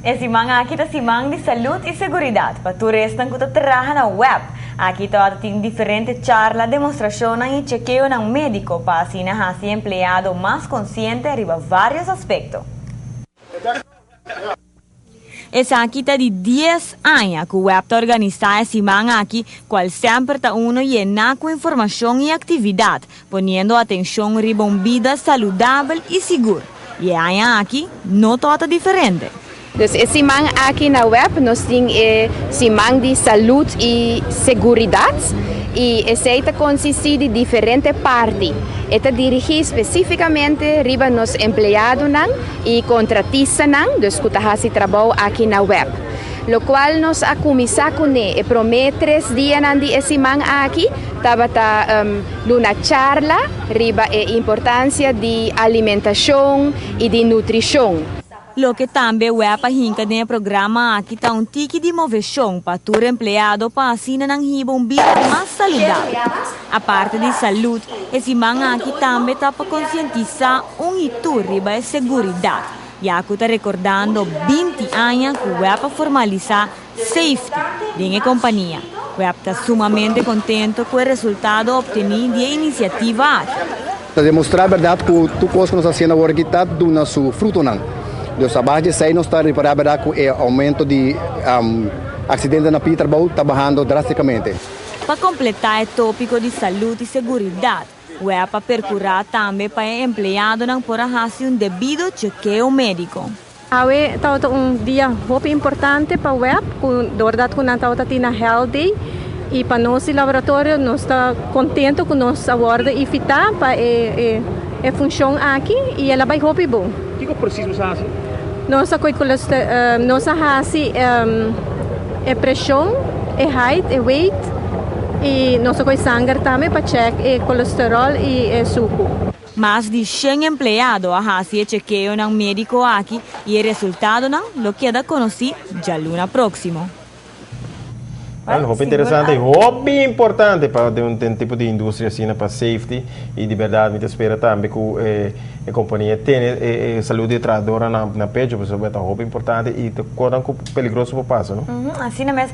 E siman aki ta siman di salud y seguridad pa tur esnan cu ta traha na WEB. Aki tin diferente charla, demostracion y chekeo medico pa asina haci empleado mas consciente riba varios aspecto. Esaki ta di 10 aña cu WEB ta organisa e siman aki, cual semper ta uno yena cu informacion y actividad, poniendo atencion riba un bida saludabel y sigur. Y e aña aki no ta diferente. Dus e siman aki na WEB nos tin e siman di salud y seguridad y esey ta consisti di diferente parti. E ta dirigi specificamente riba nos empleadonan y contratistanan, dus cu ta haci trabou aki na WEB. Lo cual nos a cuminsa cune e prome 3 dianan di e siman aki, tabata duna charla riba e importancia di alimentacion y di nutricion. Loke tambe WEB a hinca den e programa aki ta un tiki di movecion pa tur empleado pa asina nan hiba un bida mas saludabel. Aparte di salud, e siman aki tambe ta pa concientisa un y tur riba e seguridad. Ya cu ta recordando 20 aña cu WEB a formalisa safety den e compania. WEB ta sumamente contento cu e resultado obteni di e iniciativa aki. Ta demostra berdad cu tur cos cu nos ta haciendo awor aki ta duna su frutonan. Dus a base di esey nos ta ripara berdad cu e aumento di accidente na pia di trabou ta bahando drasticamente. Pa completa e topico di salud y seguridad, WEB a percura tambe pa empleadonan por haci un debido chekeo medico. Awe tabata un dia hopi importante pa WEB, doordat cu nan tabata tin Health Day y pa nos laboratorio nos ta contento cu nos a wordo invita pa e funcion aki y el a bay hopi bon. Kico precies boso a haci? Nos a nos a haci e presion, e height, e weight y nos a coy sanger tambe pa check e colesterol y e suco. Mas di 100 empleado a haci e chekeo medico aki y e resultadonan lo keda conoci dialuna proximo. Bueno, hopi interesante, hopi importante pa un tipo di industria asina, pa safety y di berdad mi ta spera tambe cu e compania tin salud di trahado na pecho, pasobra ta hopi importante y ta cos peligroso pa pasa, no? Asina mes.